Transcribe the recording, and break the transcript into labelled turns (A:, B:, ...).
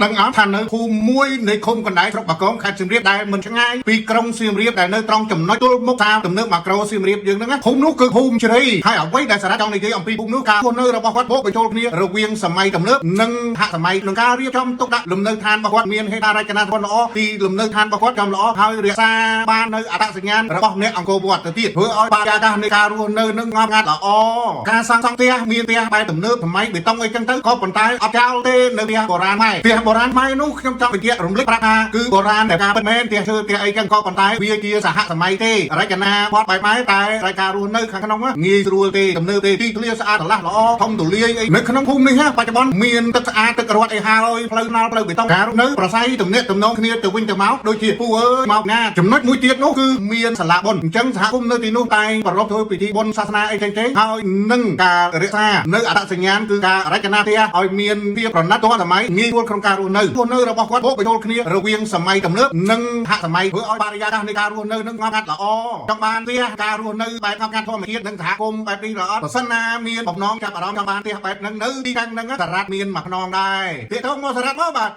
A: ដឹងអត់ថានៅភូមិមួយនៃឃុំកណ្ដែកស្រុកបាគងខេត្តសៀមរាបដែលមិនឆ្ងាយពីក្រុងសៀមរាបដែលនៅត្រង់ចំណុចទល់មុខតាមទំនើបម៉ាក្រូសៀមរាបយើងហ្នឹងណាភូមិនោះគឺភូមិជ្រៃហើយអ្វីដែលសារ៉ាត់ចង់និយាយអំពីភូមិនោះការរស់នៅរបស់គាត់បូកបញ្ចូលគ្នារវាងសម័យទំនើបនិងសហសម័យក្នុងការរៀបចំទុកដាក់លំនៅឋានរបស់គាត់មានហេដ្ឋារចនាសម្ព័ន្ធល្អទីលំនៅឋានរបស់គាត់ចំល្អហើយរក្សាបាននៅអត្តសញ្ញាណរបស់អ្នកអង្គរវត្តទៅទៀតធ្វើឲ្យបរិយាកាសនៃការរស់នៅនឹងងប់ងាត់ល្អការសាងសង់ផ្ទះមានផ្ទះបែបទំនើបសម័យបេតុងអីចឹងទៅក៏ប៉ុន្តែអត់ចោលទេនៅផ្ទះបុរាណខ្មែរផ្ទះបុរាណខ្មែរនោះខ្ញុំចង់បញ្ជាក់រំលឹកប្រាប់ថាគឺបុរាណតែការពិតមែនផ្ទះឈើផ្ទះអីចឹងក៏ប៉ុន្តែវាជាសហសម័យទេរចនាបថបែបខ្មែរតែរយការរស់នៅខាងក្នុងងាយស្រួលទេទំនើបទេទីធ្លាស្អាតស្រឡះល្អធំទូលាយអីនៅក្នុងភូមិនេះបច្ចុប្បន្នមានទឹកស្អាតទឹករត់អីហើយផ្លូវថ្នល់ផ្លូវបេតុងការរស់នៅប្រស័យទំនាក់ទំនងគ្នាទៅវិញទៅមកដូចជាពូអើយមកណាចំណុចមួយទៀតនោះគឺមានសាលាបុណ្យអញ្ចឹងសហគមន៍នៅទីនោះតែងប្រារព្ធធ្វើពិធីបុណ្យសាសនាអីផ្សេងៗហើយនឹងការរក្សានៅអត្តសញ្ញាណគឺការរចនាផ្ទះឲ្យមានភាពប្រណិតទាន់សម័យងាយស្រួលក្នុងការរស់នៅរស់នៅរបស់គាត់បូកបញ្ចូលគ្នារវាងសម័យទំនើបនិងសហសម័យធ្វើឲ្យបរិយាកាសនៃការរស់នៅនឹងងប់ងាត់ល្អចង់បានផ្ទះការរស់នៅបែបងប់ងាត់ធម្មជាតិនិងសហគមន៍បែបនេះល្អប្រសិនណាមានបំណងចាប់អារម្មណ៍ចង់បានផ្ទះបែបហ្នឹងនៅទីតាំងហ្នឹងសារ៉ាត់មានមួយខ្នងដែរទាក់ទងមកសារ៉ាត់មកបាទ។